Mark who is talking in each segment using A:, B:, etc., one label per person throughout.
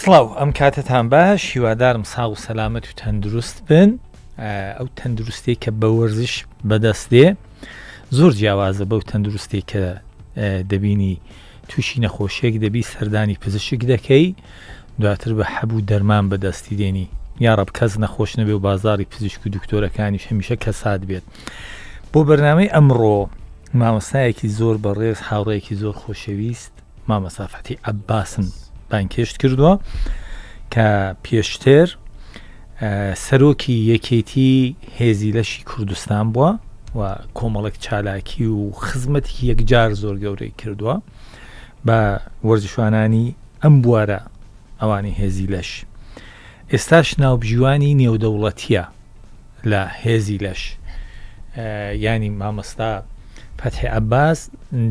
A: سڵاو ئەم کاتەتان باش هیوادارم ساغ و سەلامەت و تەندروست بن ئەو تەندروستی کە بە وەرزش بەدەست دێ زۆر جیاوازە بەو تەندروستی کە دەبینی تووشی نەخۆشیێک دەبی سەردانی پزیشک دەکەی دواتر بە حەبوو دەرمان بەدەستی دێنی یاڕەب کەس نەخۆش نەبێ و بازاری پزیشک و دکتۆرەکانیش هەمیشە کەسات بێت بۆ بەرنامەی ئەمڕۆ مامۆستایەکی زۆر بەڕێز هاوڕێیەکی زۆر خۆشەویست مامۆستا فەتی عەباسم بانگهێشت کردووە کە پێشتر سەرۆکی یەکێتی هێزی لەشی کوردستان بووە و کۆمەڵێک چالاکی و خزمەتێکی یەکجار زۆر گەورەی کردووە بە وەرزشوانانی ئەم بوارە ئەوانی هێزی لەش ئێستاش ناوبژیوانی نێودەوڵەتیە لە هێزی لەش یانی مامۆستا فەتحی عەباس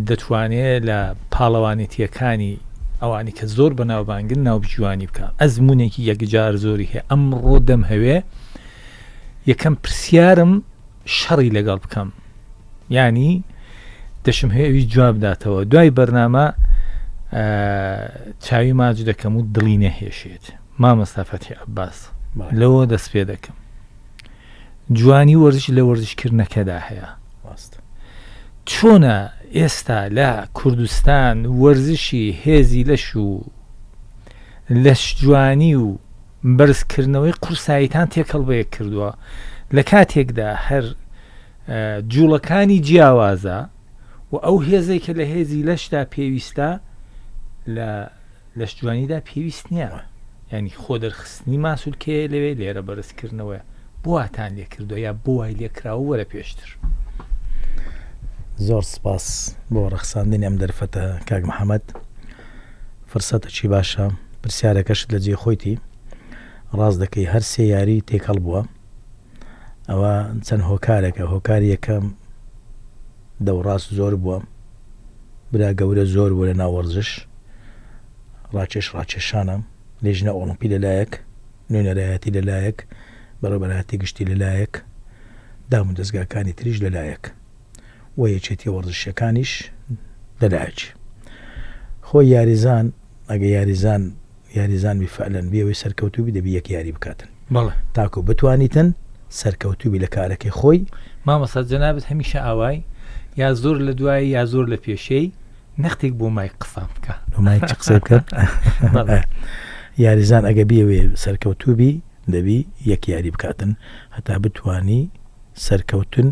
A: دەتوانێ لە پاڵەوانێتیەکانی ئەوانی کە زۆر بەناوبانگن ناوبژیوانی بکە ئەزمونێکی یەکجار زۆری هەیە ئەمڕۆ دەمهەوێ یەکەم پرسیارم شەڕی لەگەڵ بکەم ینی دەشم هەیە ئەوی جواب داتەوە دوای بەرنامە چاوی ماچ دەکەم و دڵی نەهێشێت مامۆستا فەتحی عەباس لەوە دەست پێ دەکەم جوانی وەرزش لە وەرزشکردنەکەدا هەیە چۆنە ئێستا لە کوردستان وەرزشی هێزی لەش و لەش جوانی و بەرزکردنەوەی قورساییتان تێکەڵ بەیەک کردووە لە کاتێکدا هەر جوڵەکانی جیاوازە و ئەو هێزێک کە لە هێزی لەشدا پێویستە لە لەشجوانیدا پێویست نییە یانی خۆ دەرخستنی ماسولکەیە لەوێ لێرە بەرزکردنەوەیە بۆ واتان لێ کردووە یا بۆ وای لێ کراوە وەرە پێشتر.
B: زۆر سپاس بۆ ڕەخساندنی ئەم دەرفەتە کاک محەمەد فرسەتەکی باشە پرسیارەکەشت لە جێی خۆیتی ڕاست دەکەی هەر سێ یاری تێکەڵ بووە ئەوە چەند هۆکارێکە هۆکاری یەکەم دەوڕاست زۆر بووە برا گەورە زۆر بووە لە ناو وەرزش ڕاکێش ڕاکێشانە لێژنە ئۆڵمپی لەلایەک نوێنەرایەتی لەلایەک بەڕێوەبەرایەتی گشتی لەلایەک دام و دەزگاکانی تریش لەلایەک و یەکێتی وەرزشیەکانیش لەلایەکی خۆی یاریزان ئەگە یاریزان یاریزان بی فعلەن بی ئەوەی سەرکەوتوو بی دەبی یەک یاری بکاتن
A: بەڵێ.
B: تاکو بتوانیتن سەرکەوتوو بی لە کارەکەی خۆی.
A: مامۆستا جەنابت هەمیشە ئاوای یا زۆر لە دوای یا زۆر لە پێشەی نەختێک بۆ مایک قسان بکە.
B: بۆ مایک چ قسەی بکەم؟
A: بەڵێ.
B: یاریزان ئەگە بیەوێ سەرکەوتوو بی دەبی یەک یاری بکاتن هەتا بتوانی سەرکەوتن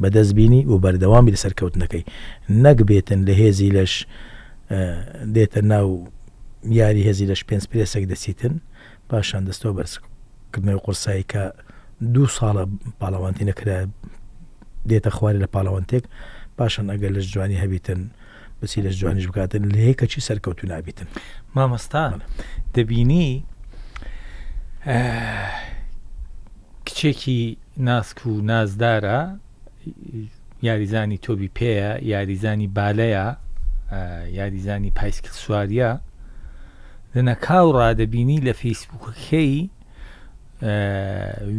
B: بەدەست بینی و بەردەوام بی لە سەرکەوتنەکەی نەک بێتن لە هێزی لەش دێتە ناو یاری هێزی لەش پێنج پرێسێک دەچیتن پاشان دەستەوە بەرزکردنەوەی قورسایی کە دوو ساڵە پاڵەوانتی نەکرا دێتە خوارێ لە پاڵەوانتێک پاشان ئەگەر لەش جوانی هەبیتن بچی لەش جوانیش بکاتن لە یەکەکی سەرکەوتو نابیتن.
A: مامۆستا دەبینی کچێکی ناسک و نازدارە یاریزانی تۆبی پێیە یاریزانی بالەیە یاریزانی پایسکل سواریە لەنەکاو ڕادەبینی لە فەیسبوکەکەی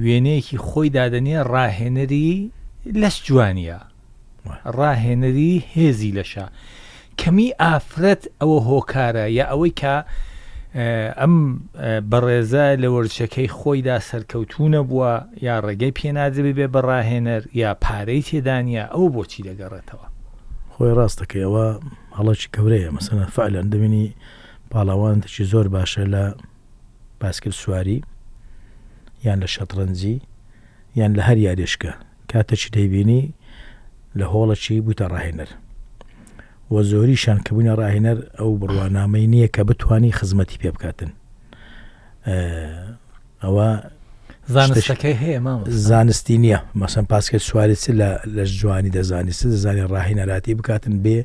A: وێنەیەکی خۆی دادەنێ ڕاهێنەری لەش جوانیە ڕاهێنەری هێزی لەشە. کەمی ئافرەت ئەوە هۆکارە یا ئەوەی کە ئەم بەڕێزە لە وەرزشەکەی خۆیدا سەرکەوتوو نەبووە یا ڕێگەی پێنادرێ ببێ بە ڕاهێنەر یا پارەی تێدا نییە ئەوە بۆچی دەگەڕێتەوە؟
B: خۆی ڕاست دەکەی ئەوە هەڵەکی گەورەیە مەسەلەن فعلەن دەبینی پاڵەوانێکی زۆر باشە لە پاسکل سواری یان لە شەتڕەنجی یان لە هەر یاریشکە کاتەکی دەیبینی لە هۆڵەکی بوویتە ڕاهێنەر و زۆریشان کە بووینە ڕاهێنەر ئەو بڕوانامەی نییە کە بتانی خزمەتی پێ بکاتن ئەوە
A: زانستەکەی هەیە
B: زانستی نییە مەسەن پاسکە سواری چ لە لە جوانی دەزانی چ دەزانی ڕاهێنەراتی بکاتن بێ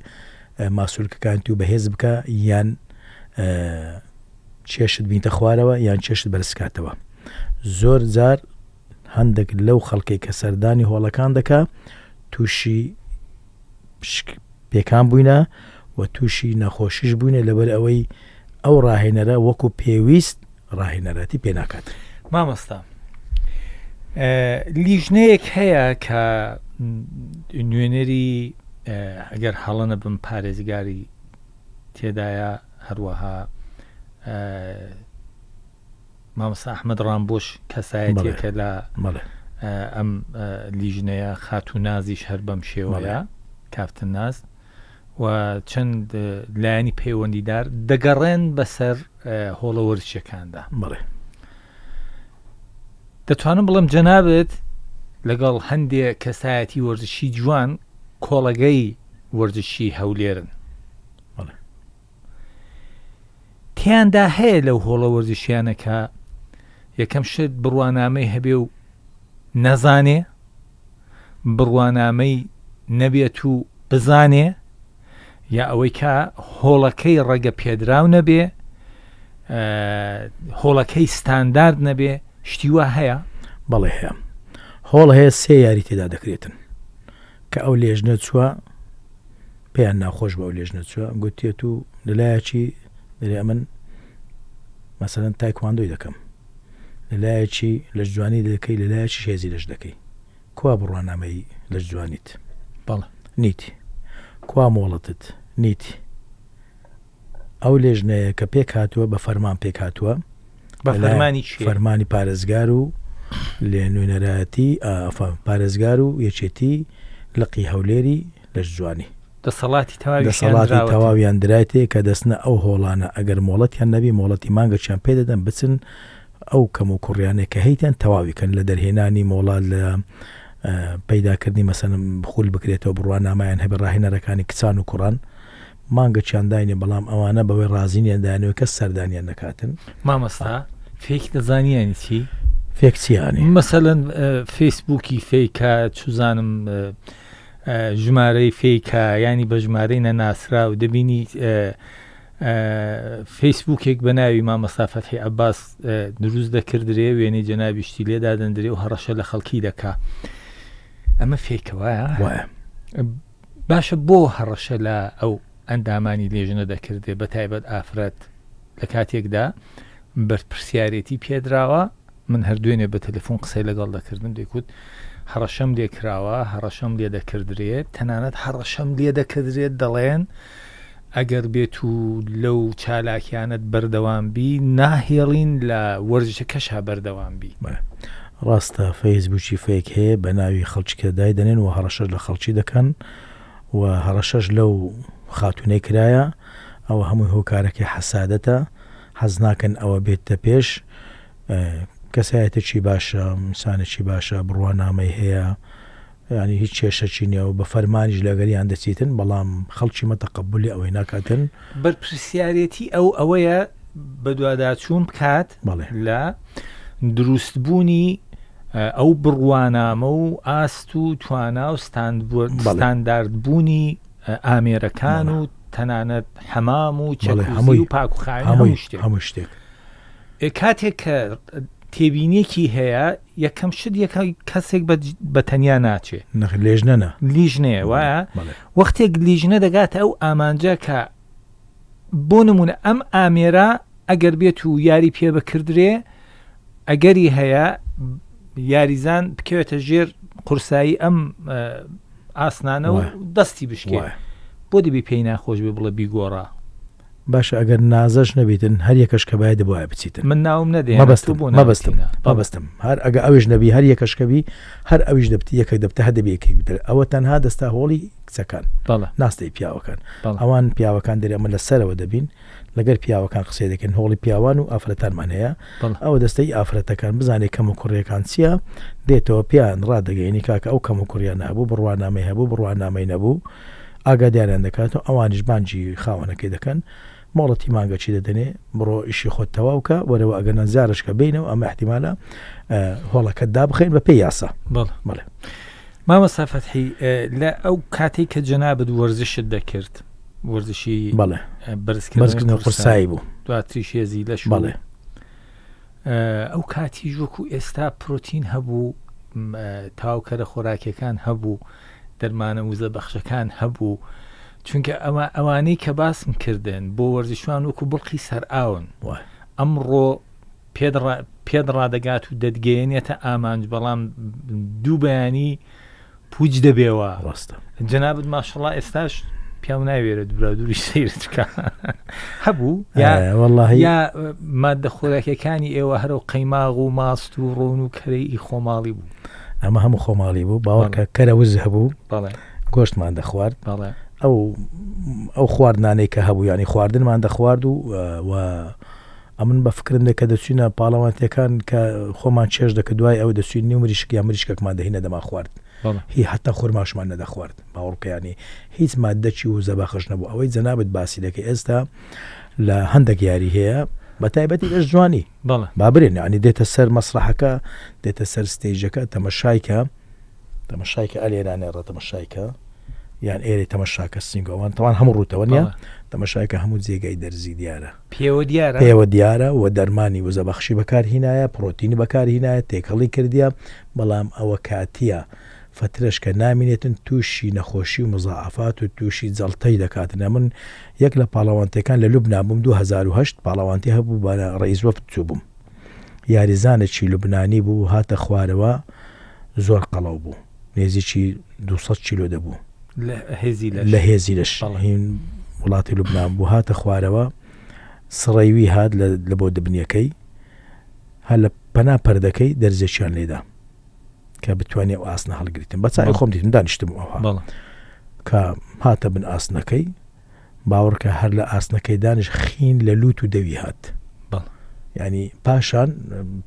B: ماسولکەکان تو بەهێز بکە یان چێشت بینتە خوارەوە یان چێشت بەرزکاتەوە زۆر جار هەندێک لەو خەڵکەی کە سەردانی هۆڵەکان دەکا تووشی پێکان بووینە و تووشی نەخۆشیش بووینە لەبەر ئەوەی ئەو ڕاهێنەرە وەکو پێویست ڕاهێنەرەتی پێ ناکات.
A: مامۆستا لیژنەیەک هەیە کە نوێنەری ئەگەر هەڵە نەبم پارێزگاری تێدایە هەروەها. مامۆستا ئەحمەد ڕامبۆش کەسایەتیەکە لە ئەم لیژنەیە، خاتوو نازیش هەر بەم شێوەیە، کاپتن ناز و چەند لایەنی پەیوەندیدار دەگەڕێن بەسەر هۆڵە وەرزشیەکاندا.
B: بەڵێ.
A: دەتوانم بڵێم جەنابت لەگەڵ هەندێ کەسایەتی وەرزشی جوان کۆڵەگەی وەرزشی هەولێرن.
B: بەڵێ.
A: تیاندا هەیە لەو هۆڵە وەرزشیانە کە یەکەم شت بڕوانامەی هەبێ و نەزانێ، بڕوانامەی نەبێت و بزانێ، یا ئەوەی کە هۆڵەکەی ڕێگە پێدراو نەبێ، هۆڵەکەی ستاندارد نەبێ، شتی وا هەیە؟
B: بەڵێ هەیە. هۆڵ هەیە سێ یاری تێدا دەکرێتن. کە ئەو لێژنە چووە پێیان ناخۆش بوو ئەو لێژنە چووە گوتیەت و لەلایەکی دەرێ ئەمن مەسەلەن تایکواندۆی دەکەم لەلایەکی لەش جوانی دەکەی لەلایەکی هێزی لەش دەکەی کوا بڕوانامەی لەش جوانیت
A: بەڵێ
B: نیت کوا مۆڵەتت نیت ئەو لێژنەیە کە پێکهاتووە بە فەرمان پێکهاتووە
A: بە فەرمانی کێ؟
B: فەرمانی پارێزگار و لێ نوێنەرایەتی پارێزگار و یەکێتی لقی هەولێری لەشجوانی.
A: دەسەڵاتی تەواویشیان
B: دەسەڵاتی
A: دراوەتێ.
B: تەواویان درایتێ کە دەچنە ئەو هۆڵانە ئەگەر مۆڵەتیان نەبی مۆڵەتی مانگەکیان پێ دەدەن بچن ئەو کەم و کوڕیانەی کە هەیتیان تەواوی کەن لە دەرهێنانی مۆڵات لە پەیداکردنی مەسەلەن خول بکرێتەوە بڕوانامەیان هەبێ ڕاهێنەرەکانی کچان و کوڕان مانگەکیان داینێ بەڵام ئەوانە بەوەی ڕازی نیان دەیانەوێ کەس سەردانیان نەکاتن.
A: مامۆستا فێک دەزانی یانی چی؟
B: فێک چی یانی؟
A: مەسەلەن فەیسبووکی فێکە چوزانم ژمارەی فێکە ینی بە ژمارەی نەناسراو دەبینی فەیسبووکێک بە ناوی مامۆستا فەتحی عەباس دروست دەکردرێ وێنەی جەنابیشتی لێ دادەندرێ و هەڕەشە لە خەڵکی دەکا ئەمە فێکە وایە؟
B: وایە.
A: باشە بۆ هەڕەشە لە ئەو ئەندامانی لێژنە دەکردێ بە تایبەت ئافرەت لە کاتێکدا بەرپرسیارێتی پێدراوە من هەر دوێنێ بە تەلەفۆن قسەی لەگەڵ دەکردم دەیکوت هەڕەشەم لێ کراوە هەڕەشەم لێ دەکردرێت تەنانەت هەڕەشەم لێ دەکردرێت دەڵێن ئەگەر بێت و لەو چالاکیانت بەردەوام بی ناهێڵین لە وەرزشەکەشا بەردەوام بی.
B: ڕاستە فەیسبووکی فەیک هەیە بە ناوی خەڵکی کە دایدەنێن و هەڕەشەش لە خەڵکی دەکەن و هەڕەشەش لەو خاتوونەی کرایە ئەوە هەمووی هۆکارەکەی حەسادەتە حەز ناکەن ئەوە بێتە پێش کەسایەتێکی باشە ئینسانێکی باشە بڕوانامەی هەیە یانی هیچ کێشەکی نیە و بە فەرمانیش لەگەریان دەچیتن بەڵام خەڵکی مە تەقەبولی ئەوەی ناکاتن.
A: بەرپرسیارێتی ئەو ئەوەیە بەدواداچوون بکات
B: بەڵێ.
A: لە دروستبوونی ئەو بڕوانامە و ئاست و توانا و
B: بەڵێ.
A: ستانداردبوونی ئامێرەکان
B: بەڵێ.
A: و تەنانەت حەمام و
B: بەڵێ
A: چەکوزی
B: هەمووی
A: و پاکوخاوێنی
B: هەمووی
A: هەموو شتێک.
B: هەموو شتێک.
A: کاتێک کە تێبینیەکی هەیە یەکەم شت یەکە کەسێک بە تەنیا ناچێ
B: نەخ لێژنە نا
A: لیژنەیە وایە
B: بەڵێ.
A: وەختێک لیژنە دەگاتە ئەو ئامانجە کە بۆ نمونە ئەم ئامێرە ئەگەر بێت و یاری پێ بکردرێ ئەگەری هەیە یاریزان بکەوێتە ژێر قورسایی ئەم ئاسنانە و دەستی بشکێ بۆ دەبی پێی ناخۆش بێ بڵێ بیگۆڕە
B: باشە ئەگەر نازەش نەبیتن هەر یەکەش کە بایە دەبوایە بچیتن.
A: من ناوم نەدێنم
B: مەبەستم
A: تۆ بۆ
B: مەبەستم
A: ناوتینە بەڵێ.
B: مەبەستم هەر ئەگە ئەویش نەبی هەر یەکەش کە بی هەر ئەویش دەبتی یەکەک دەبتە هەر دەبی یەکێک بتر ئەوە تەنها دەستا هۆڵی کچەکان
A: بەڵێ.
B: ناستەی پیاوەکان
A: بەڵێ.
B: ئەوان پیاوەکان دەرێ ئەمە لە سەرەوە دەبین لەگەر پیاوەکان قسەی دەکەین هۆڵی پیاوان و ئافرەتانمان هەیە
A: بەڵێ.
B: ئەوە دەستەی ئافرەتەکان بزانێ کەم و کوڕیەکان چیە دێتەوە پێیان ڕادەگەیەنی کاکە ئەو کەم و کوڕیانە هەبوو بڕوانامەی هەبوو بڕوانامەی نەبوو ئاگاداریان دەکات و ئەوانیش بانگی خاوەنەکەی دەکەن مۆڵەتی مانگەکی دەدەنێ بڕۆ ئیشی خۆت تەواو کە وەرەوە ئەگەر نەزارش کە بینەوە ئەمە احتیمالە هۆڵەکەت دابخەین بە پێی یاسا
A: بەڵێ
B: بەڵێ
A: مامۆستا فەتحی لە ئەو کاتێک کە جەنابت وەرزشت دەکرد وەرزشی
B: بەڵێ
A: بەرزکردنەوەی
B: قورسایی بوو
A: دواتریش هێزی لەش
B: بەڵێ
A: ئەو کاتیش وەکو ئێستا پرۆتین هەبوو تاوکەرە خۆراکیەکان هەبوو دەرمانە وزە بەخشەکان هەبوو چونکە ئەوە ئەوانەی کە باسم کردن بۆ وەرزشوان وەکو بڵقی سەرئاون ئەمڕۆ پێت ڕادەگات و دەتگەیەنێتە ئامانج بەڵام دوو بەیانی پوچ دەبێەوە
B: ڕاستە
A: جەنابت ماشەڵا ئێستاش پیاو ناوێرە دوورادووری سەیرت بکا هەبوو یا
B: وەڵڵاهی
A: یا ماددە خۆراکیەکانی ئێوە هەرەو قەیماغ و ماست و ڕۆن و کەرەی ئی خۆماڵی بوو؟
B: ئەمە هەموو خۆماڵی بوو باوەڕکە کەرەوز هەبوو گۆشتمان دەخوارد ئەو ئەو خواردنانەی کە هەبوو ینی خواردنمان دەخوارد و و ئەمن بە فکرم دێ کە دەچوینە پاڵەوانتیەکان کە خۆمان چێژ دەکرد دوای ئەوە دەچوین نیو مریشک یا مریشکێکمان دەهینا دەمان خوارد هی حتا خورماشمان نەدەخوارد باوەڕ بکە یانی هیچ مادەکی وزە بەخش نەبوو ئەوەی جەنابت باسی دەکەی ئێستا لە هەندێک یاری هەیە بە تایبەتی لەش جوانی با برێن ینی دێتە سەر مەسرحەکە دێتە سەر ستەیجەکە تەمەشایکە تەمەشایکە ئەلێرانێ ڕە تەمەشایکە یان ئێرەی تەمەشاکە سینگەوان تەوان هەموو ڕووتەوە نیە تەمەشایکە هەموو جێگای دەرزی دیارە
A: پێوە دیارە
B: پێوە دیارە و دەرمانی وزەبەخشی بەکار هینایە پرۆتینی بەکار هینایە تێکەڵی کردیە بەڵام ئەوە کاتیە فەترەش کە نامینێتن تووشی نەخۆشی و مزاعەفات و تووشی جەڵتەی دەکاتن ئەمن یەک لە پاڵەوانتیەکان لە لوبنان بووم 2008 پاڵەوانتی هەبوو بە ڕئیس وەفد چوو بووم یاریزانێکی لوبنانی بوو هاتە خوارەوە زۆر قەڵەو بوو نێزیکی 200 کیلۆ دەبوو لە هێزی لەش هین وڵاتی لوبناان بوو هاتە خوارەوە سڕەوی هات لە بۆ دبنیەکەی هەر لە پەنا پەردەکەی دەرزێکیان لێدا کە بتوانێت ئەو ئاسنە هەڵگریتن بە چای خۆم دیتم دانیشتم ئەوها کە هاتە بن ئاسنەکەی باوەڕکە هەر لە ئاسنەکەی دانیش خین لە لوت و دەوی هات ینی پاشان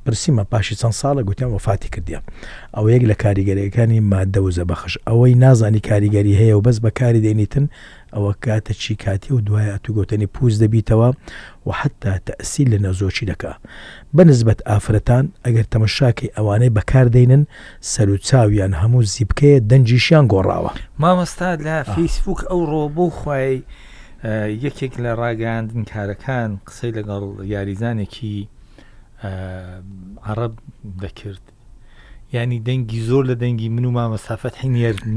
B: پرسیمە پاشی چەند ساڵە گوتیان وەفاتی کردیە ئەوە یەک لە کاریگەریەکانی مادە وزە بەخش ئەوەی نازانی کاریگەری هەیە و بەس بەکاری دێنیتن ئەوە کاتە چی کاتی و دوای ئەتو گوتنی پوز دەبیتەوە و حتا تەسیل لە نەزۆکی دەکا بە نسبەت ئافرەتان ئەگەر تەمەشاکەی ئەوانەی بەکار دەینن سەرو چاویان هەموو زیپکەیە دەنگیشیان گۆڕاوە.
A: مامۆستا لە فەیسبووک ئەوڕۆ بۆ خوای یەکێک لە ڕاگەیاندنکارەکان قسەی لەگەڵ یاریزانێکی عەڕەب دەکرد یانی دەنگی زۆر لە دەنگی من و مامۆستا فەتحی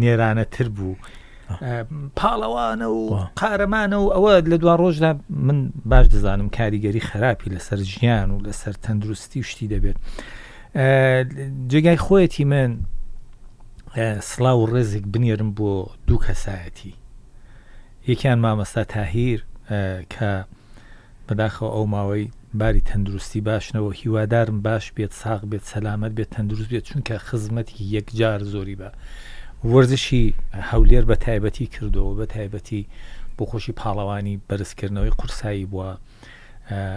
A: نێرانەتر بوو پاڵەوانە و قارەمانە و ئەوە لە دوا ڕۆژدا من باش دەزانم کاریگەری خراپی لەسەر ژیان و لەسەر تەندروستی و شتی دەبێت جێگای خۆیەتی من سڵاو و ڕێزێک بنێرم بۆ دوو کەسایەتی یەکیان مامەستا تاهیر کە بەداخەوە ئەو ماوەی باری تەندروستی باش نەبوو هیوادارم باش بێت ساغ بێت سەلامەت بێت تەندروست بێت چونکە خزمەتی یەکجار زۆری بە وەرزشی هەولێر بە تایبەتی کردەوە بە تایبەتی بۆ خۆشی پاڵەوانی بەرزکردنەوەی قورسایی بووە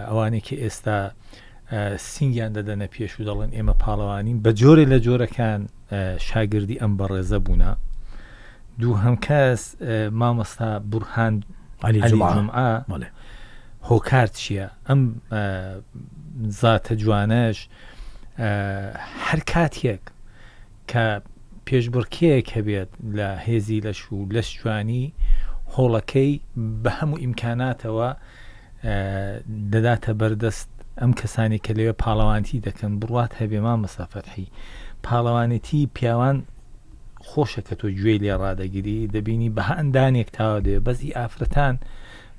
A: ئەوانەی کە ئێستا سینگیان دەدەنە پێش و دەڵێن ئێمە پاڵەوانین بە جۆرێ لە جۆرەکان شاگردی ئەم بەڕێزە بوونە دووهەم کەس مامۆستا بورهان عەلی جومعە هۆکار چییە ئەم زاتە جوانەش هەر کاتێک کە پێشبڕکێیەک هەبێت لە هێزی لەش و لەش جوانی هۆڵەکەی بە هەموو ئیمکاناتەوە دەداتە بەردەست ئەم کەسانی کە لەوێ پاڵەوانتی دەکەن بڕوات هەبێ مامۆستا فەتحی پاڵەوانێتی پیاوان خۆشە کە تۆ گوێی لێ ڕادەگری دەبینی بە هەندانێک تاوە دەوێ بەس ئی ئافرەتان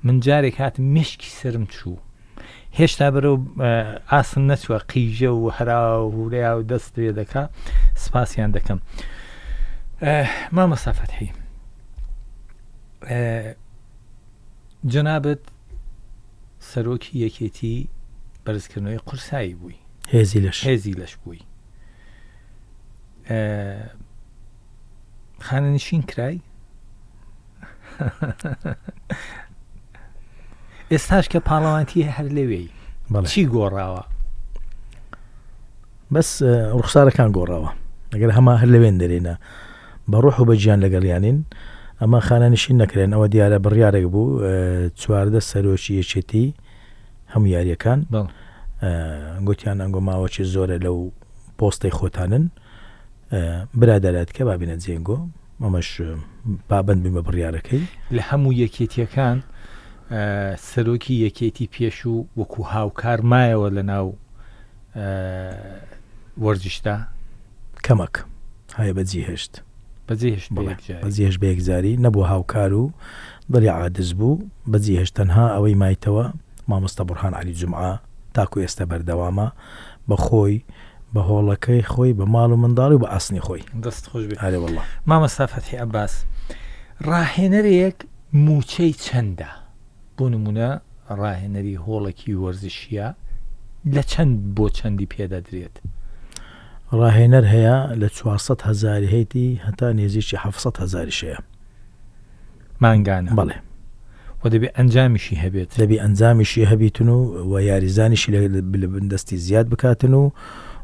A: من جارێک هاتم مشکی سرم چوو هێشتا بەرەو ئاسن نەچووە قیژە و هەرا و هوریا و دەست لێ دەکا سپاسیان دەکەم مامۆستا فەتحی جەنابت سەرۆکی یەکێتی بەرزکردنەوەی قورسایی بووی
B: هێزی لەش
A: هێزی لەش بووی خانەنشین کرای ئێستاش کە پاڵەوانتی هەر لەوێی چی گۆڕاوە
B: بەس ڕوخسارەکان گۆڕاوە ئەگەر هەما هەر لەوێن دەرێنە بە ڕۆح و بە گیان لەگەڵیانین ئەمە خانەنشین نەکرێن ئەوە دیارە بڕیارێک بوو 14 سەرۆکی یەکێتی هەموو یاریەکان گوتیان ئەنگۆ ماوەکی زۆرە لەو پۆستەی خۆتانن برادەرات کە بابینە جێنگۆ ئەمەش پابند بین بە بڕیارەکەی
A: لە هەموو یەکێتیەکان سەرۆکی یەکێتی پێشوو وەکو هاوکار مایەوە لە ناو وەرزشدا
B: کەمەک هەیە بەجی هێشت
A: بەجێهێشت بە
B: بەڵێ
A: یەکجاری.
B: بەجێهێشت بە یەکجاری نەبووە هاوکار و دڵی عادز بوو بەجێهێشت تەنها ئەوەی مایتەوە مامۆستا بورهان عەلی جومعە تاکو ئێستا بەردەوامە بە خۆی بە هۆڵەکەی خۆی بە ماڵ و منداڵی و بە ئاسنی خۆی.
A: دەست خۆش بێ
B: ئەرێ وەڵا.
A: مامۆستا فەتحی عەباس ڕاهێنەرێک مووچەی چەندە؟ بۆ نموونە ڕاهێنەری هۆڵێکی وەرزشییە لە چەند بۆ چەندی پێ دەدرێت؟
B: ڕاهێنەر هەیە لە 400 هەزاری هەیتی هەتا نێزیکی 700 هەزاریش هەیە.
A: مانگانە؟
B: بەڵێ.
A: و دەبێ ئەنجامیشی هەبێت؟
B: دەبی ئەنجامیشی هەبیتن و و یاریزانیشی لە لە بن دەستی زیاد بکاتن و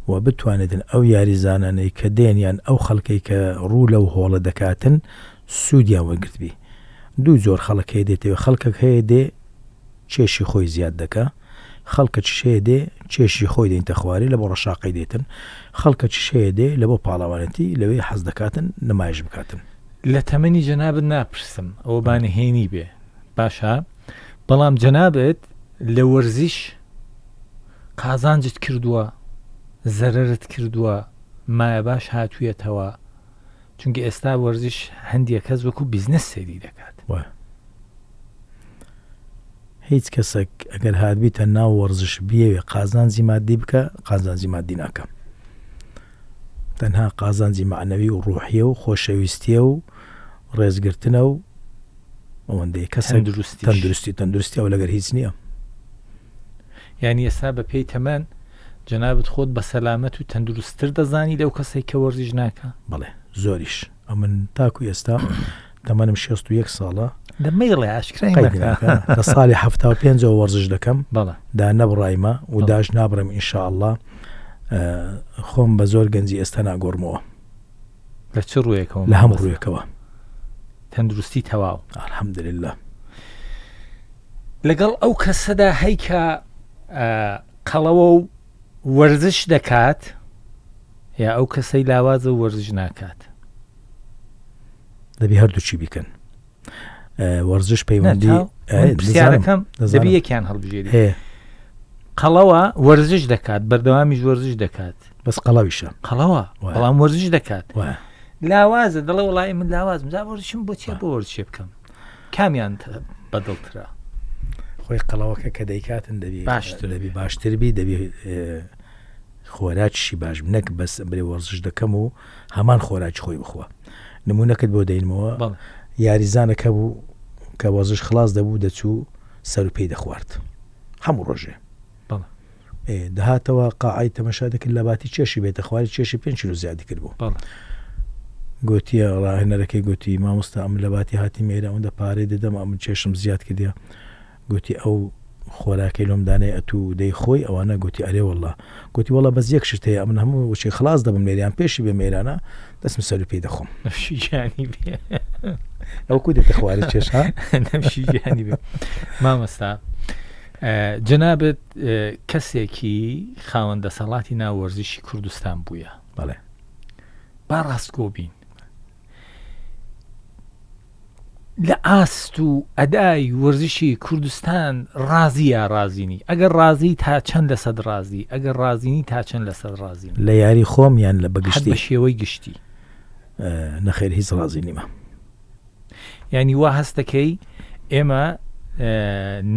B: و بتوانێتن ئەو یاریزانانەی کە دێن یان ئەو خەڵکەی کە ڕوو لەو هۆڵە دەکاتن سوودیان وەرگرتبی. دوو جۆر خەڵک هەیە دێتەوێ خەڵکەک هەیە دێ کێشی خۆی زیاد دەکا خەڵکەکیش هەیە دێ کێشی خۆی دێنتە خوارێ لە بۆ ڕەشاقەی دێتن خەڵکەکیش هەیە دێ لە بۆ پاڵەوانێتی لەوێ حەز دەکاتن نمایش بکاتن.
A: لە تەمەنی جەنابت ناپرسم ئەوە با نهێنی بێ باشە بەڵام جەنابت لە وەرزیش قازانجت کردووە زەرەرت کردووە مایە باش هاتوویەتەوە چونکە ئێستا وەرزش هەندێک کەس وەکو بیزنس سەیری دەکات.
B: وایە. هیچ کەسێک ئەگەر هاتبیتە ناو وەرزش بیەوێ قازانجی مادی بکە قازانجی مادی ناکە تەنها قازانجی معنەوی و ڕوحیە و خۆشەویستیە و ڕێزگرتنە و ئەوەندەی کەس
A: تەندروستی
B: تەندروستی تەندروستی ئەو لەگەر هیچ نییە.
A: یانی ئێستا بە پێی تەمەن جەنابت خۆت بە سەلامەت و تەندروستتر دەزانی لەو کەسەی کە وەرزش ناکا؟
B: بەڵێ زۆریش ئەمن تاکو ئێستا تەمەنم 61 ساڵە
A: دە مەیڵێ ئاشکرای
B: قەید
A: مەکە
B: ناکا لە ساڵی 75ەوە وەرزش دەکەم
A: بەڵێ
B: دا نەبڕایمە و
A: بەڵێ.
B: داش نابڕم ئینشاءاللە خۆم بە زۆر گەنجی ئێستا ناگۆڕمەوە
A: لە چ ڕوویەکەوە
B: لە هەموو
A: مامۆستا؟
B: ڕوویەکەوە
A: تەندروستی تەواو
B: الحمدللە
A: لەگەڵ ئەو کەسەدا هەی کە قەڵەوە و وەرزش دەکات یا ئەو کەسەی لاوازە و وەرزش ناکات؟
B: دەبی هەردووچی بیکەن وەرزش پەیوەندی
A: پرسیارەکەم دەبی یەکیان هەڵبژێری قەڵەوە وەرزش دەکات بەردەوامیش وەرزش دەکات
B: بەس قەڵەویشە
A: قەڵەوە بەڵام وەرزش دەکات لاوازە دەڵێ وڵی من لاوازم جا وەرزشم بۆ چیە بۆ وەرزشێ بکەم کامیان بەدڵترە؟
B: خۆی قەڵەوەکە کە دەیکاتن دەبی
A: باشتر
B: دەبی باشتر بی دەبی خۆراکیشی باش نەک بەس برێ وەرزش دەکەم و هەمان خۆراکی خۆی بخوا نمونەکەت بۆ دەینمەوە یاریزانەکە بوو کە وەرزش خلاص دەبوو دەچوو سەر و پێی دەخوارد هەموو ڕۆژێ دەهاتەوە قاعەی تەمەشا دەکرد لەباتی کێشی بێتە خواری کێشی پێنج کیلۆ زیادی کردبوو. گوتیە ڕاهێنەرەکەی گوتی مامۆستا ئەمن لەباتی هاتیم ئێرە ئەوەندە پارەی دەدەم ئەمن کێشم زیاد کردیە گوتی ئەو خۆراکەی لۆم دانای ئەتوو دەی خۆی ئەوانە گوتی ئەرێ واللە گوتی وەڵا بەس یەک شت هەیە ئەمن هەموو وچی خلاص دەبم لێریان پێشی بێم ئێرانە دەستم سەر و پێی دەخۆم
A: نەفشی گیانی بێ
B: ئەو کو دێتە خوارێ چێش ها
A: نەفشی گیانی بێ مامۆستا جەنابت کەسێکی خاوەن دەسەڵاتی ناو وەرزشی کوردستان بوویە.
B: بەڵێ.
A: با ڕاستگۆ بین. لە ئاست و ئەدای وەرزشی کوردستان ڕازی یا ڕازینی ئەگەر ڕازی تا چەند لەسەد ڕازی ئەگەر ڕازینی تا چەند لەسەد ڕازین
B: لە یاری خۆم یان لە بەگشتی
A: بە شێوەی گشتی
B: نەخێر هیچ ڕازی نیمە
A: یانی وا هەست دەکەی ئێمە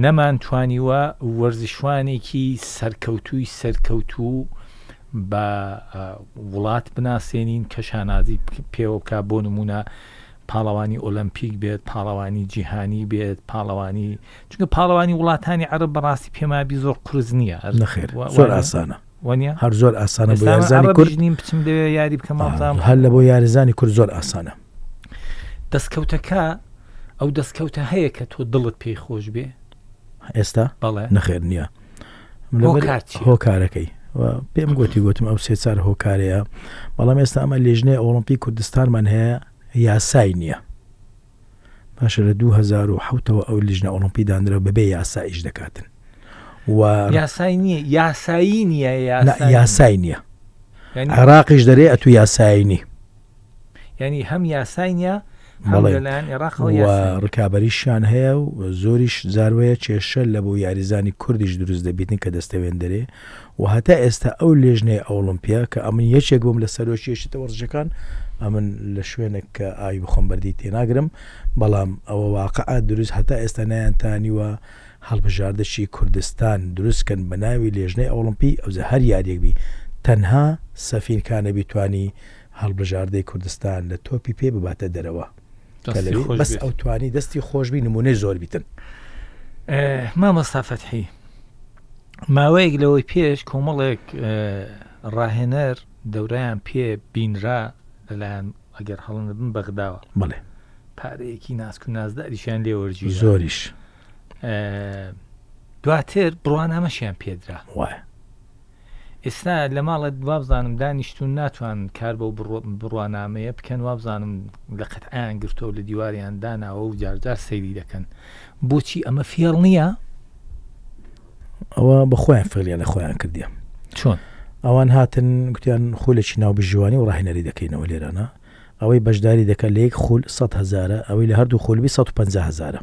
A: نەمان توانیوە وەرزشوانێکی سەرکەوتووی سەرکەوتوو بە وڵات بناسێنین کە شانازی پێوە بکە بۆ نمونە پاڵەوانی ئۆلەمپیک بێت پاڵەوانی جیهانی بێت پاڵەوانی چونکە پاڵەوانی وڵاتانی عەرەب بەڕاستی پێمابی زۆر قورس نییە
B: نەخێر زۆر ئاسانە
A: وانە
B: هەر زۆر ئاسانە بۆ یاریزانی کورد
A: نیم بچم لەوێ یاری بکەم
B: هەر لە بۆ یاریزانی کورد زۆر ئاسانە
A: دەستکەوتەکە ئەو دەستکەوتە هەیە کە تۆ دڵت پێی خۆش بێ؟
B: ئێستا؟
A: بەڵێ.
B: نەخێر نییە.
A: هۆکار چییە؟
B: هۆکارەکەی پێم گوتی گوتم ئەو سێ چار هۆکارەیە بەڵام ئێستا ئەمە لێژنەی ئۆڵمپی کوردستانمان هەیە یاسای نییە باشە لە 2007ەوە ئەو لیژنە ئۆڵمپی دانرا بەبێ یاسا ئیش دەکاتن
A: و یاسای نییە یاسایی نییە
B: یاسای نییە عێراقیش دەرێ ئەتو یاسایی نی
A: یانی هەم یاسای نیە هەم لەلایەن عێراقەوە
B: و ڕکابەریشیان هەیە و زۆریش جاروەیە کێشە لە بۆ یاریزانی کوردیش دروست دەبیتن کە دەستەوێن دەرێ و هەتا ئێستا ئەو لێژنەی ئەوڵمپیا کە ئەمن یەکێک بووم لە سەرۆکی یەکێتی وەرزشەکان ئەمن لە شوێنێک کە ئاوی بخۆم بەردی تێناگرم بەڵام ئەوە واقعە دروست هەتا ئێستا نەیانتانیوە هەڵبژاردەکی کوردستان دروست کەن بە ناوی لێژنەی ئەوڵمپی ئەوجا هەر یاریەک بی تەنها سەفین کانەبی توانی هەڵبژاردەی کوردستان لە تۆپی پێ بباتە دەرەوە. بەس ئەو توانی دەستی خۆشببی نمونەی زۆر بیتن.
A: مامۆستا فەتحی ماوەیەک لەوەی پێش کۆمەڵێک ڕاهێنەر دەورەیان پێ بینرا لەلایەن ئەگەر هەڵنەبم بەغداوە
B: بڵێ
A: پارەیەکی ناسک و نازداریشیان لێوەرگیرا
B: زۆریش
A: دواتر بڕوانامەشیان پێدرا
B: وایە.
A: ئێستا لە ماڵە وابزانم دانیشتون ناتوان کار بەو بڕوانامەیە بکەن وابزانم لە قەتعیان گرتووە و لە دیواریان داناوە و جارجار سەیری دەکەن بۆچی ئەمە فێڵ نییە؟
B: ئەوە بە خۆیان فێڵیان لە خۆیان کردیە.
A: چۆن؟
B: ئەوان هاتن گوتیان خولێکی ناوبژیوانی و ڕاهێنەری دەکەینەوە لێرانە ئەوەی بەشداری دەکات لە یەک خول 100 هەزارە ئەوەی لە هەردوو خول بی 150 هەزارە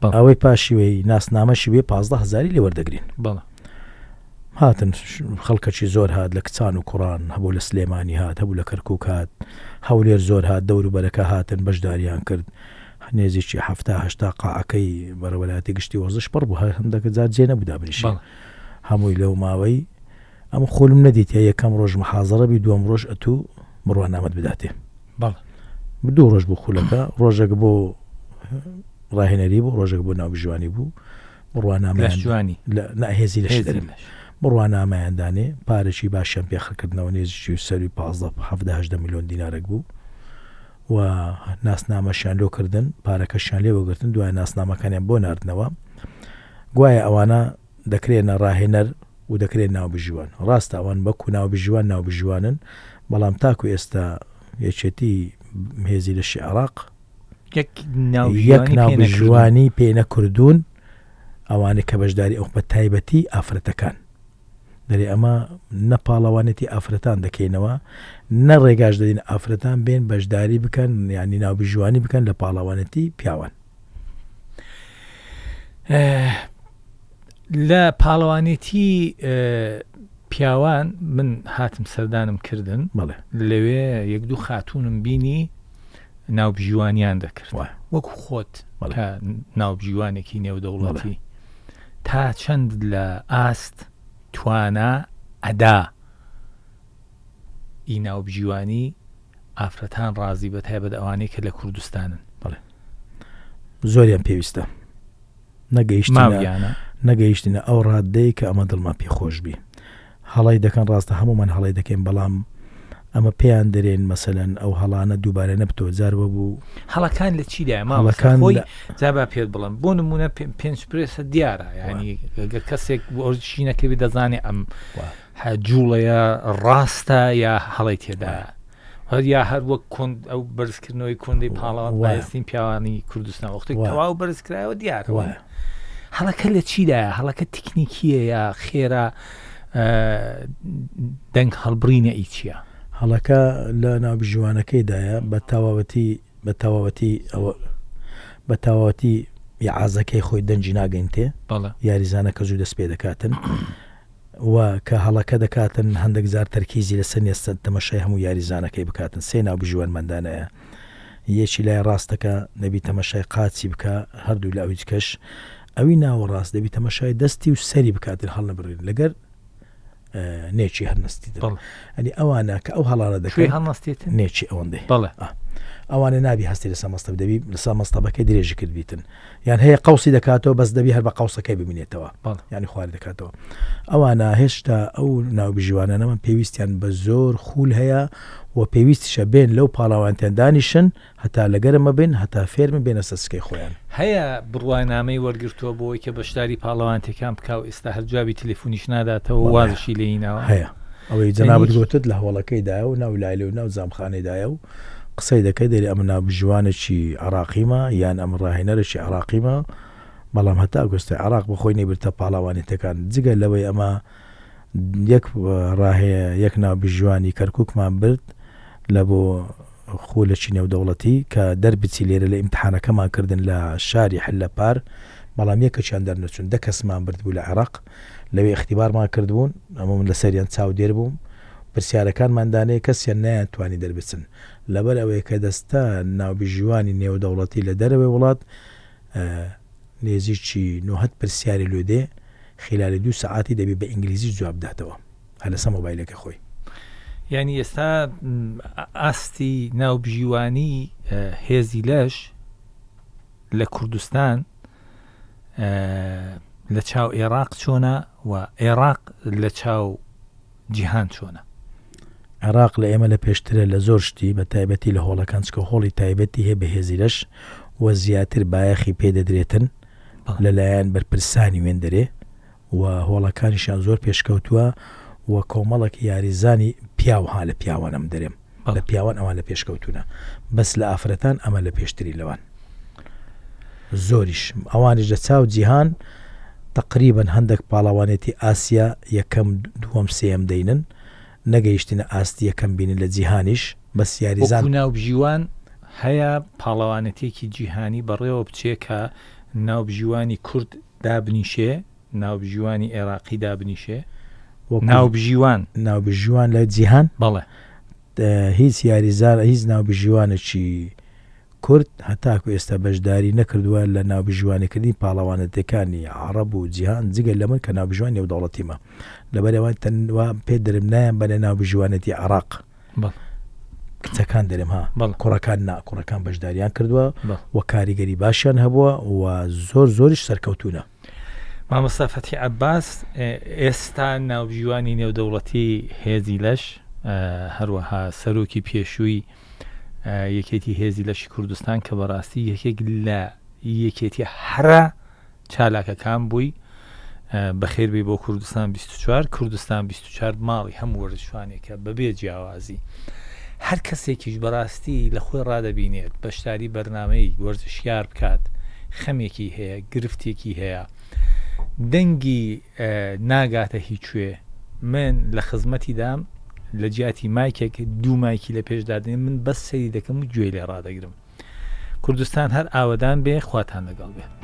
B: ئەوەی پاشیوەی ناسنامەشی بێ 15 هەزاری لێ وەردەگرین هاتن خەڵکەکی زۆر هات لە کچان و کوڕان هەبوو لە سلێمانی هات هەبوو لە کەرکک هات هەولێر زۆر هات دەوروبەرەکە هاتن بەشداریان کرد نێزیکی هەفتا هەشتا قاعەکەی بەڕێوەبەرایەتی گشتی وەرزش پڕ بوو هەر هەندەکە جار جێ نەبوو دابنیشی هەمووی لەو ماوەی ئەم خولم نەدیتە یەکەم ڕۆژ محازەرە بی دووەم ڕۆژ ئەتوو بڕوانامەت بداتێ
A: بەڵێ
B: دوو ڕۆژ بوو خولەکە ڕۆژێک بۆ ڕاهێنەری بوو ڕۆژێک بۆ ناوبژیوانی بوو بڕوانامەیان
A: جوانی
B: لە هێزی لەش دەرم بڕوانامەیان دانێ پارەی باشیان پێخەکردنەوە نێزیکی و سەروی 15 17 میلیۆن دینارێک بوو و ناسنامەشیان لۆ کردن پارەکەشیان لێ وەگرتن دوای ناسنامەکانیان بۆ ناردنەوە گوایە ئەوانە دەکرێنە ڕاهێنەر و دەکرێن ناوبژیوان ڕاستە ئەوان بەکو ناوبژیوان ناوبژیوانن بەڵام تاکو ئێستا یەکێتی هێزی لەشی عراق
A: یەک
B: ناوبژیوانی پێ نەکردوون ئەوانەی کە بەشداری ئەو بە تایبەتی ئافرەتەکان دەرێ ئەمە نە پاڵەوانێتی ئافرەتان دەکەینەوە نە ڕێگاش دەدەین ئافرەتان بێن بەشداری بکەن یانی ناوبژیوانی بکەن لە پاڵەوانێتی پیاوان.
A: لە پاڵەوانێتی پیاوان من هاتم سەردانم کردن
B: بەڵێ
A: لەوێ یەک دوو خاتونم بینی ناوبژیوانیان دەکرد وەکو خۆت کە ناوبژیوانێکی نێودەوڵەتی تا چەند لە ئاست توانا ئەدا ئی ناوبژیوانی ئافرەتان ڕازی بە تایبەت ئەوانەی کە لە کوردستانن
B: بەڵێ زۆریان پێویستە نەگەیشتینە نەگەیشتینە ئەو ڕاددەی کە ئەمە دڵمان پێ خۆش بی هەڵی دەکەن ڕاستە هەمومان هەڵی دەکەین بەڵام ئەمە پێیان دەرێن مەسەلەن ئەو هەڵانە دووبارە نەبتەوە جار وەبوو
A: هەڵەکان لە چیدایە ماڵەکان خۆی جا با پێت بڵم بۆ نمونە پێنج پرێسە دیارە ینی گەر کەسێک وەرزشی نەکەوی دەزانێ ئەم جوڵەیە ڕاستە یا هەڵی تێدایە هەر یا هەر وەک کۆن ئەو بەرزکردنەوەی کۆندەی پاڵەوان پایستین پیاوانی کوردستان وەختێک تەواو بەرزکرایەوە دیارە وایە هەڵەکە لە چیدایە هەڵەکە تکنیکیە یا خێرا دەنگ هەڵبڕینە ئی چییە؟
B: هەڵەکە لە ناوبژیوانەکەیدایە بە تەواوەتی بە تەواوەتی ئەوە بە تەواوەتی یعازەکەی خۆی دەنگی ناگەینتێ یاریزانەکە زوو دەست پێ دەکاتن و کە هەڵەکە دەکاتن هەندێک جار تەرکیزی لەسەر نیە تەمەشای هەموو یاریزانەکەی بکاتن سێ ناوبژیوانمان دانایە یەکی لای ڕاستەکە دەبی تەمەشای قاچی بکە هەردوو لە ئەوی کەش ئەوی ناوەڕاست دەبی تەمەشای دەستی و سەری بکاتن هەڵنەبڕین لەگەر نێچی هەرنەستی ئەنی ئەوانە کە ئەو هەڵانە دەکەن
A: هەڵنەستێت
B: نێچی ئەوەندەی
A: بەڵێ
B: ئەوانە نابی هەستی لەسەر مەستەب دەبی لەسەر مەستەبەکەی درێژی کرد بیتن یان هەیە قوسی دەکاتەوە بەس دەبی هەر بە قوسەکەی ببینێتەوە ینی خواری دەکاتەوە ئەوانە هێشتا ئەو ناوبژیوانانەمان پێویستیان بە زۆر خول هەیە و پێویستیشە بێن لەو پاڵاوانتیان دانیشن هەتا لەگەرمە بن هەتا فێرمن بێنە سەر سکەی خۆیان.
A: هەیە بڕوانامەی وەرگرتووە بۆی کە بەشداری پاڵەوانتیەکان بکا و ئێستا هەر جوابی تەلەفونیش ناداتەوە و وازشی لێ هیناوە؟
B: هەیە ئەوەی جەنابت گوتت لە هۆڵەکەی دایە و ناو لایلێ و ناو جامخانەی دایە و قسەی دەکەی دەری ئەمە ناوبژیوانێکی عێراقیمە یان ئەمە ڕاهێنەرێکی عێراقیمە بەڵام هەتا ئەگوستە عێراق بەخۆی نەیبرتە پاڵەوانێتەکان جگە لەوەی ئەمە یەک ڕاهێ یەک ناوبژیوانی کەرکوکمان برد لە بۆ خولەکی نێودەوڵەتی کە دەربچی لێرە لە ئیمتحانەکەمان کردن لە شاری حلە پار بەڵام یەکەکیان دەرنەچوون دە کەسمان برد بوو لە عێراق لەوێ ئیختیبارمان کردبوون ئەمە من لەسەریان چاودێر بووم پرسیارەکانمان دانێ کەسیان نەیان توانی دەربچن لەبەر ئەوەی کە دەستە ناوبژیوانی نێودەوڵەتی لە دەرەوەی وڵات نێزیکی نۆهەد پرسیاری لۆ دێ خیلالی دوو سەعاتی دەبی بە ئینگلیزی جواب بداتەوە هەر لەسەر مۆبایلەکەی خۆی.
A: یانی ئێستا ئاستی ناوبژیوانی هێزی لەش لە کوردستان لە چاو ئێراق چۆنە و ئێراق لە چاو جیهان چۆنە؟
B: عێراق لە ئێمە لە پێشترە لە زۆر شتی بە تایبەتی لە هۆڵەکان چکە هۆڵی تایبەتی هەیە بە هێزی لەش و زیاتر بایەخی پێ دەدرێتن لەلایەن بەرپرسانی وێندەرێ و هۆڵەکانیشیان زۆر پێشکەوتووە و کۆمەڵێک یاریزانی پیاو ها لە پیاوان ئەم دەرێم لە پیاوان ئەوان لە پێشکەوتونە بەس لە ئافرەتان ئەمە لە پێشتری لەوان زۆریش ئەوانیش لە چاو جیهان تقریبا هەندێک پاڵەوانێتی ئاسیا یەکەم دووەم سێم دەینن نەگەیشتنە ئاستی یەکەم بینن لە جیهانیش بەس یاریزان
A: ناوبژیوان هەیە پاڵەوانەتێکی جیهانی بەڕێوە بچێ کە ناوبژیوانی کورد دابنیشێ ناوبژیوانی عێراقی دابنیشێ ناوبژیوان.
B: ناوبژیوان لە جیهان؟
A: بەڵێ.
B: هیچ یاریزان هیچ ناوبژیوانێکی کورد هەتاکو ئێستا بەشداری نەکردووە لە ناوبژیوانیکردنی پاڵەوانێتیەکانی عەڕەب و جیهان جگە لە من کە ناوبژیوانی نێودەوڵەتیمە لەبەر ئەوە تەنوا پێت دەرم نایان بەنە ناوبژیوانێتی عێڕاق. کچەکان دەرێم ها کوڕەکان نا کوڕەکان بەشداریان کردووە و کاریگەری باشیان هەبووە و زۆر زۆریش سەرکەوتونە.
A: مامۆستا فەتحی عەباس ئێستا ناوبژیوانی نێودەوڵەتی هێزی لەش هەروەها سەرۆکی پێشووی یەکێتی هێزی لەشی کوردستان کە بەڕاستی یەکێک لە یەکێتی هەرە چالاکەکان بووی بەخێربێی بۆ کوردستان 24 کوردستان 24 ماڵی هەموو وەرزشوانێکە بەبێ جیاوازی هەر کەسێکیش بەڕاستی لە خۆی ڕادەبینێت بەشداری بەرنمەی وەرزشیار بکات خەمێکی هەیە گرفتێکی هەیە دەنگی ناگاتە هیچوێ من لە خزمەتیدام لە جیاتی مایکێک دوو مایکی لە پێشدادنێ من بەس سەیری دەکەم و گوێی لێ ڕادەگرم کوردستان هەر ئاوەدان بێ خواتان لەگەڵ بێ.